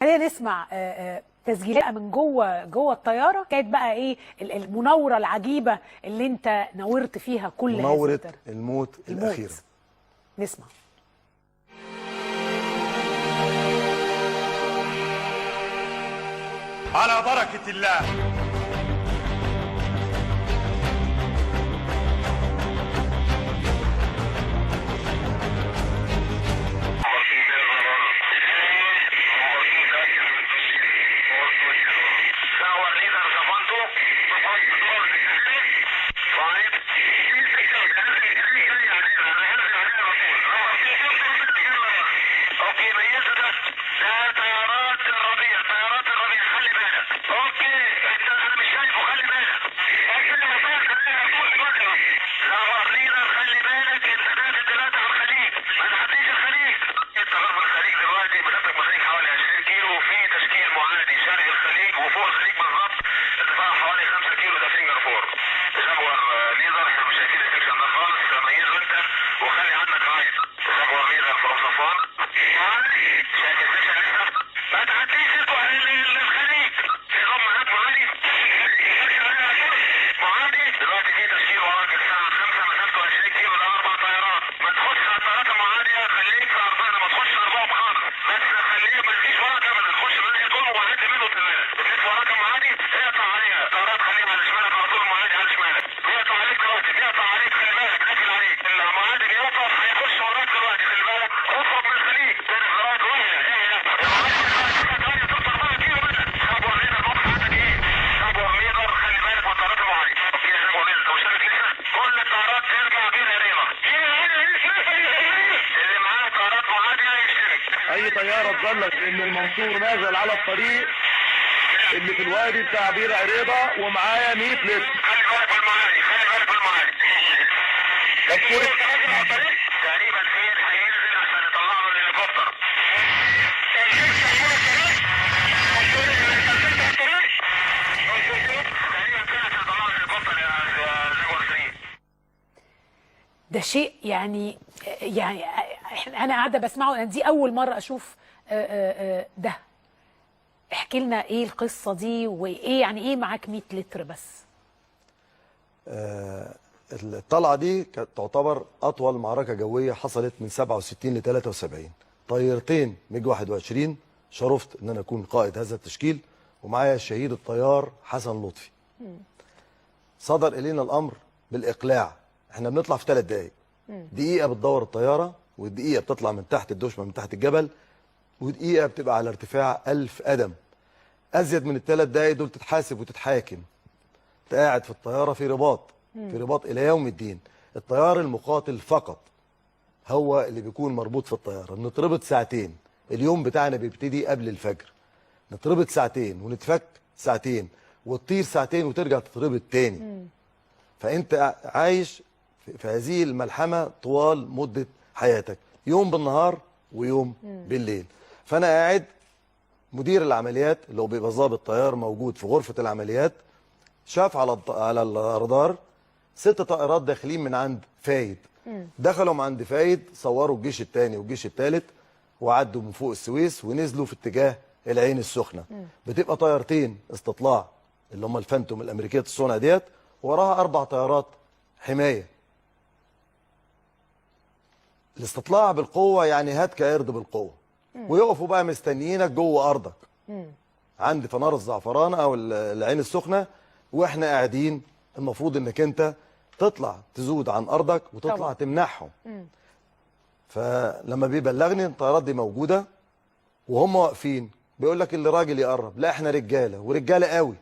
خلينا نسمع تسجيلات من جوه الطيارة. كانت بقى ايه المناوره العجيبة اللي انت ناورت فيها كل هذا مناورة الترتيب؟ الموت الأخيرة. نسمع. على بركة الله. اي طيارة تبلغ ان المنصور نازل على الطريق اللي في الوادي بتاع بير عريضة ومعايا 100 لتر. خلي بالك بالمعادي، خلي بالك بالمعادي. تقريبا فين هينزل عشان يطلع له الهليكوبتر. ده شيء يعني انا قاعدة بسمعه، دي اول مرة اشوف ده. احكي لنا ايه القصة دي، وايه يعني ايه معاك 100 لتر بس؟ الطلعة دي كانت تعتبر اطول معركة جوية حصلت من 67 ل 73. طيارتين ميج 21، شرفت ان انا اكون قائد هذا التشكيل، ومعايا الشهيد الطيار حسن لطفي. صدر الينا الامر بالاقلاع. احنا بنطلع في 3 دقائق. دقيقة بتدور الطيارة، ودقيقة بتطلع من تحت الدشمه من تحت الجبل، ودقيقة بتبقى على ارتفاع 1000 قدم. ازيد من ال3 دقائق دول تتحاسب وتتحاكم. انت قاعد في الطيارة في رباط، في رباط الى يوم الدين. الطيار المقاتل فقط هو اللي بيكون مربوط في الطيارة. بنتربط ساعتين، اليوم بتاعنا بيبتدي قبل الفجر، نتربط ساعتين ونتفك ساعتين، وتطير ساعتين وترجع تتربط تاني. فانت عايش في هذه الملحمة طوال مده حياتك، يوم بالنهار ويوم بالليل. فانا قاعد، مدير العمليات اللي هو بيبقى ضابط طيار موجود في غرفة العمليات، شاف على الرادار 6 طائرات داخلين من عند فايد. دخلوا من عند فايد، صوروا الجيش الثاني والجيش الثالث، وعدوا من فوق السويس ونزلوا في اتجاه العين السخنة. بتبقى طيارتين استطلاع اللي هم الفانتوم الامريكية الصنع ديت، وراها 4 طيارات حماية. الاستطلاع بالقوة يعني هات كارض بالقوة، ويقفوا بقى مستنيينك جوه ارضك عند فنار الزعفرانه او العين السخنة، واحنا قاعدين. المفروض انك انت تطلع تزود عن ارضك وتطلع طبعا تمنعهم. فلما بيبلغني الطيارات دي موجودة وهم واقفين، بيقول لك اللي راجل يقرب. لا، احنا رجاله، ورجاله قوي،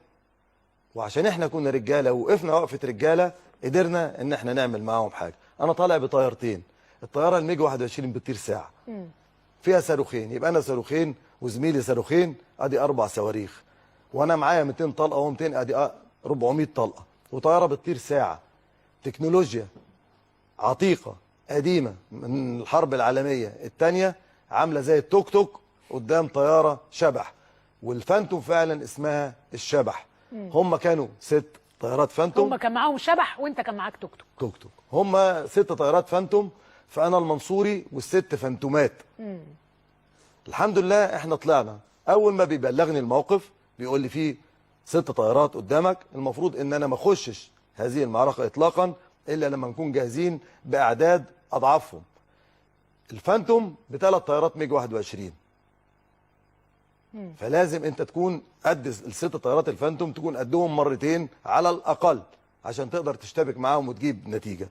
وعشان احنا كنا رجاله ووقفنا وقفه رجاله قدرنا ان احنا نعمل معاهم حاجة. انا طالع بطيارتين، الطيارة الميج 21 بتطير ساعة، فيها صاروخين، يبقى انا صاروخين وزميلي صاروخين، ادي 4 صواريخ، وانا معايا 200 طلقه وهو 200، ادي 400 طلقه، وطياره بتطير ساعة. تكنولوجيا عتيقه قديمة من الحرب العالمية الثانية، عامله زي التوك توك قدام طيارة شبح. والفانتوم فعلا اسمها الشبح. هم كانوا 6 طيارات فانتوم، هم كان معاهم شبح وانت كان معاك توك توك. توك توك. هم 6 طيارات فانتوم، فانا المنصوري وال6 فانتومات. الحمد لله احنا طلعنا. اول ما بيبلغني الموقف بيقول لي في 6 طيارات قدامك، المفروض ان انا ما اخشش هذه المعركة اطلاقا الا لما نكون جاهزين باعداد اضعافهم. الفانتوم ب3 طيارات ميج 21، فلازم انت تكون قد ال6 طيارات الفانتوم، تكون قدهم مرتين على الاقل عشان تقدر تشتبك معاهم وتجيب نتيجة.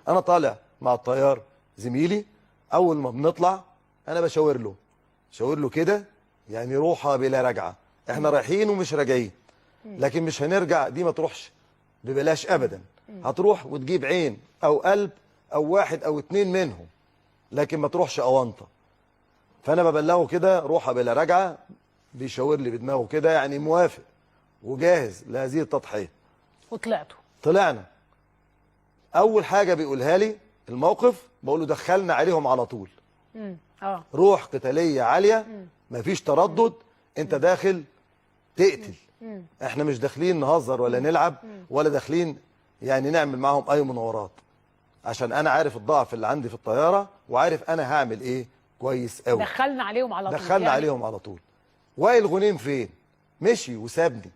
انا طالع مع الطيار زميلي، اول ما بنطلع انا بشاور له، شاور له كده يعني روحه بلا رجعه، احنا رايحين ومش راجعين، لكن مش هنرجع، دي ما تروحش ببلاش ابدا، هتروح وتجيب عين او قلب او واحد او 2 منهم، لكن ما تروحش اونطه. فانا ببلغه كده روحه بلا رجعه، بيشاور لي بدماغه كده يعني موافق وجاهز لهذه التضحية. وطلعتوا؟ طلعنا. اول حاجة بيقولها لي الموقف، بقول له دخلنا عليهم على طول. روح قتالية عالية، مفيش تردد، انت داخل تقتل. احنا مش داخلين نهزر ولا نلعب ولا داخلين يعني نعمل معاهم اي مناورات، عشان انا عارف الضعف اللي عندي في الطيارة وعارف انا هعمل ايه كويس قوي. دخلنا عليهم على طول. دخلنا يعني عليهم على طول. وائل غنيم فين؟ مشي وسابني.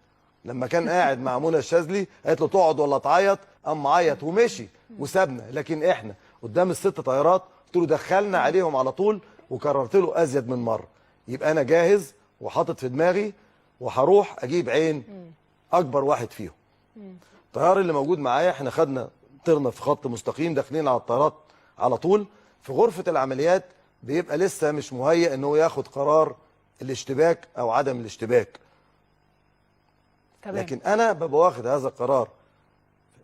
لما كان قاعد مع منى الشاذلي قالت له تقعد ولا تعيط، قام عيط ومشي وسابنا. لكن احنا قدام ال6 طيارات قلت له دخلنا عليهم على طول، وكررت له ازيد من مرة. يبقى انا جاهز وحاطط في دماغي وهروح اجيب عين اكبر واحد فيهم. الطيار اللي موجود معايا احنا خدنا طرنا في خط مستقيم داخلين على الطيارات على طول. في غرفة العمليات بيبقى لسه مش مهيئ ان هو ياخد قرار الاشتباك او عدم الاشتباك. تمام. لكن انا ببقى واخد هذا القرار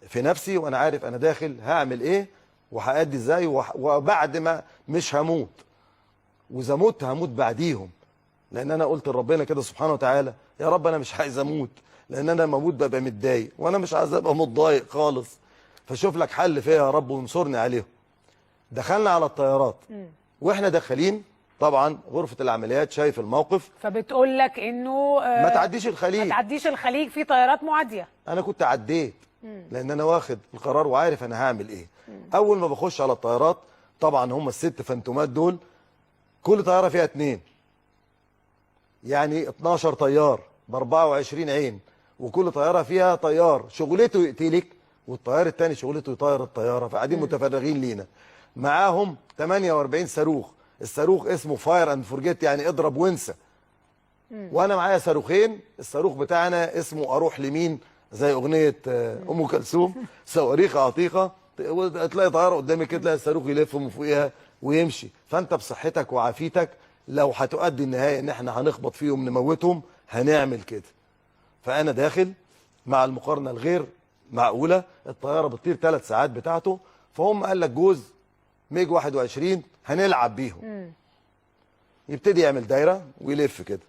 في نفسي، وانا عارف انا داخل هعمل ايه وهأدي ازاي، وبعد ما مش هموت، واذا مت هموت بعديهم، لان انا قلت لربنا كده سبحانه وتعالى يا رب انا مش عايز اموت، لان انا لما اموت ببقى متضايق، وانا مش عايز ابقى متضايق خالص، فشوف لك حل فيها يا رب وانصرني عليهم. دخلنا على الطيارات، واحنا داخلين طبعا غرفة العمليات شايف الموقف، فبتقول لك انه ما تعديش الخليج، ما تعديش الخليج، في طيارات معاديه. انا كنت عديت لان انا واخد القرار وعارف انا هعمل ايه. اول ما بخش على الطيارات طبعا هم ال6 فانتومات دول كل طيارة فيها 2، يعني 12 طيار ب 24 عين، وكل طيارة فيها طيار شغلته يقتلك والطيار الثاني شغلته يطير الطيارة، فقاعدين متفرغين لينا. معاهم 48 صاروخ، الصاروخ اسمه fire and forget، يعني اضرب وانسى. وانا معايا صاروخين، الصاروخ بتاعنا اسمه اروح لمين، زي اغنية ام كلثوم صواريخ عتيقه، تلاقي طيارة قدامك كده تلاقي الصاروخ يلف من فوقيها ويمشي. فانت بصحتك وعافيتك لو هتؤدي النهاية ان احنا هنخبط فيهم نموتهم هنعمل كده. فانا داخل مع المقارنة الغير معقولة، الطيارة بتطير 3 ساعات بتاعته، فهم قال لك جوز ميج 21 هنلعب بيهم. يبتدي يعمل دايرة ويلف كده،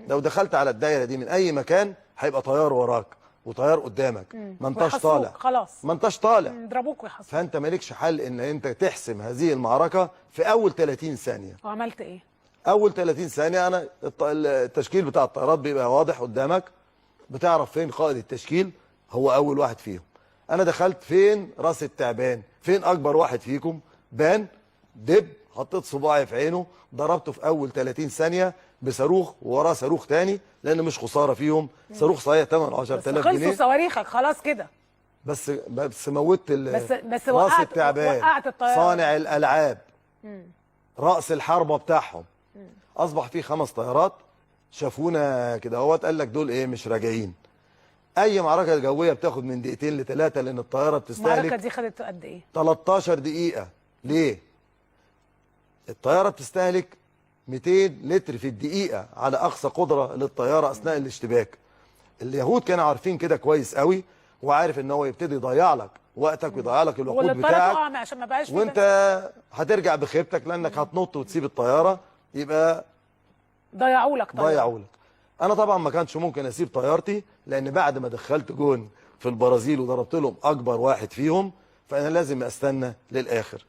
لو دخلت على الدايرة دي من اي مكان هيبقى طيار وراك وطيار قدامك، ما انتش طالع خلاص، ما انتش طالع، يضربوك ويحصلوك. فانت مالكش حل ان انت تحسم هذه المعركة في اول 30 ثانية. وعملت ايه؟ اول 30 ثانية انا التشكيل بتاع الطيارات بيبقى واضح قدامك، بتعرف فين قائد التشكيل، هو اول واحد فيهم. انا دخلت فين راس التعبان، فين اكبر واحد فيكم، بان دب، حطيت صباعي في عينه، ضربته في اول 30 ثانية بصاروخ ووراه صاروخ تاني، لان مش خسارة فيهم، صاروخ صحيح ثمنه 10000 جنيه. خلصوا صواريخك خلاص كده. بس موتت بس راس التعبان، وقعت الطيارة، صانع الالعاب، راس الحربة بتاعهم. اصبح في 5 طيارات شافونا كده اهوت، قال لك دول ايه مش راجعين. اي معركة جوية بتاخد من 2 ل 3 لان الطيارة بتستهلك. المعركة دي خدت قد ايه؟ 13 دقيقة. ليه؟ الطيارة بتستهلك 200 لتر في الدقيقة على اقصى قدره للطياره اثناء الاشتباك. اليهود كانوا عارفين كده كويس قوي، وعارف ان هو يبتدي يضيع لك وقتك ويضيع لك الوقود بتاعك عشان ما بقاش، وانت هترجع بخيبتك لانك هتنط وتسيب الطيارة، يبقى ضيعوا لك. ضيعوا لك. انا طبعا ما كانش ممكن اسيب طيارتي، لان بعد ما دخلت جون في البرازيل وضربت لهم اكبر واحد فيهم، فانا لازم استنى للاخر.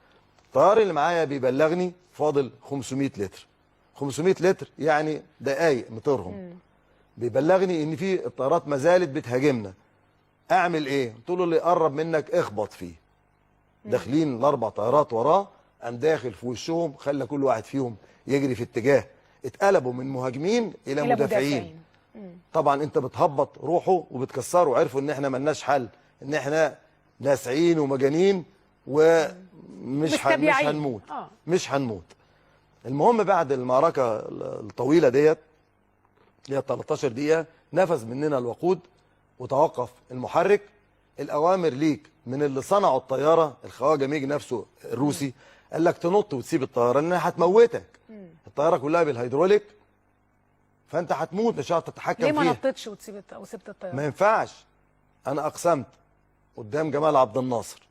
الطيار اللي معايا بيبلغني فاضل 500 لتر، 500 لتر يعني دقايق مطرهم. بيبلغني ان في الطيارات ما زالت بتهاجمنا، اعمل ايه؟ قلت له اللي يقرب منك اخبط فيه. داخلين ال4 طيارات وراه، قام داخل في وشهم، خلى كل واحد فيهم يجري في اتجاه. اتقلبوا من مهاجمين الى مدافعين. طبعا انت بتهبط روحه وبتكسره. عرفوا ان احنا ملناش حل، ان احنا لاسعين ومجانين ومش مش هنموت. مش هنموت. المهم بعد المعركة الطويلة ديت اللي هي 13 دقيقة، نفذ مننا الوقود وتوقف المحرك. الاوامر ليك من اللي صنعوا الطيارة، الخواجه ميج نفسه الروسي، قال لك تنط وتسيب الطيارة لانها هتموتك. الطيارة كلها بالهيدروليك، فانت هتموت، مش هتعرف تتحكم فيها. ليه ما نطتش وسبت الطيارة؟ ما ينفعش. انا اقسمت قدام جمال عبد الناصر،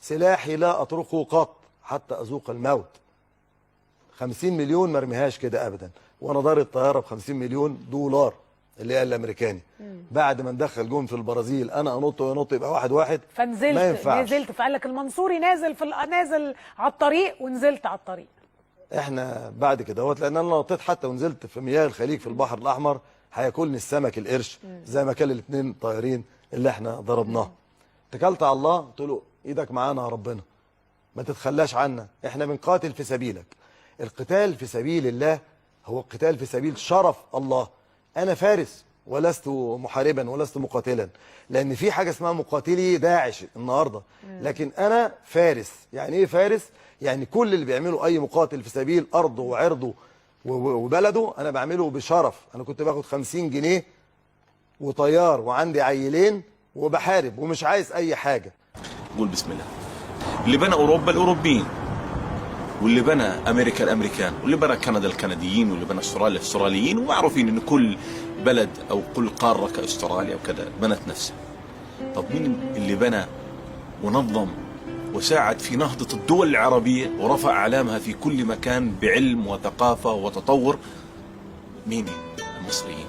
سلاحي لا اتركه قط حتى اذوق الموت. 50 مليون ما ارميهاش كده ابدا، وانا ضارب الطيارة ب 50 مليون دولار اللي هي الامريكاني. بعد ما ندخل جون في البرازيل انا انط وينط يبقى 1-1. فنزلت، ما ينفعش. نزلت، فقال لك المنصوري نازل نازل على الطريق، ونزلت على الطريق. احنا بعد كده اهوت، لان انا نطيت حتى ونزلت في مياه الخليج في البحر الاحمر هياكلني السمك القرش زي ما كان الاثنين طايرين اللي احنا ضربناه. اتكلت على الله، قلت له ايدك معانا يا ربنا، ما تتخلاش عنا، احنا بنقاتل في سبيلك. القتال في سبيل الله هو القتال في سبيل شرف الله. انا فارس ولست محاربا ولست مقاتلا، لان في حاجة اسمها مقاتلي داعش النهارده، لكن انا فارس. يعني ايه فارس؟ يعني كل اللي بيعمله اي مقاتل في سبيل ارضه وعرضه وبلده انا بعمله بشرف. انا كنت باخد 50 جنيه وطيار وعندي عيلين وبحارب ومش عايز اي حاجة. قول بسم الله. اللي بنى اوروبا الاوروبيين، واللي بنى امريكا الامريكان، واللي بنى كندا الكنديين، واللي بنى استراليا الاستراليين. ومعروفين ان كل بلد او كل قارة كاستراليا وكذا بنت نفسها. طب مين اللي بنى ونظم وساعد في نهضة الدول العربية ورفع اعلامها في كل مكان بعلم وثقافة وتطور؟ مين؟ المصريين.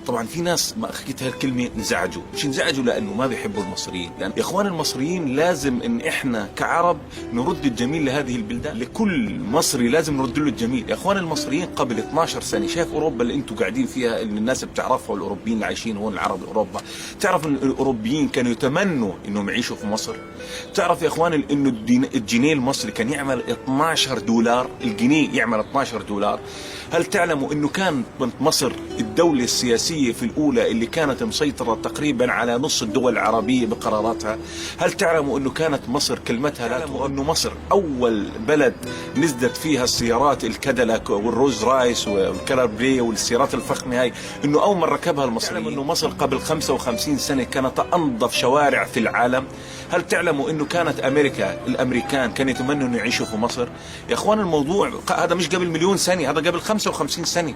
طبعا في ناس ما حكيت هالكلمة انزعجوا، مش انزعجوا لانه ما بيحبوا المصريين، لان يا اخوان المصريين لازم ان احنا كعرب نرد الجميل لهذه البلدان، لكل مصري لازم نرد له الجميل. يا اخوان المصريين قبل 12 سنة شايف اوروبا اللي انتم قاعدين فيها، اللي الناس بتعرفها، والاوروبيين اللي عايشين هون العرب اوروبا، تعرف ان الاوروبيين كانوا يتمنوا انهم يعيشوا في مصر؟ تعرف يا اخوان انه الجنيه المصري كان يعمل 12 دولار، الجنيه يعمل 12 دولار. هل تعلموا انه كان مصر الدولة السياسية في الأولى اللي كانت مسيطرة تقريبا على نص الدول العربية بقراراتها؟ هل تعلموا أنه كانت مصر كلمتها لا ترد؟ أنه مصر أول بلد نزلت فيها السيارات الكاديلاك والروز رايس والكالابري والسيارات الفخمة هاي، أنه أول من ركبها المصريين. أنه مصر قبل 55 سنة كانت أنظف شوارع في العالم. هل تعلموا أنه كانت أمريكا، الأمريكان كانوا يتمنوا أنه يعيشوا في مصر؟ يا أخوان الموضوع هذا مش قبل مليون سنة، هذا قبل 55 سنة.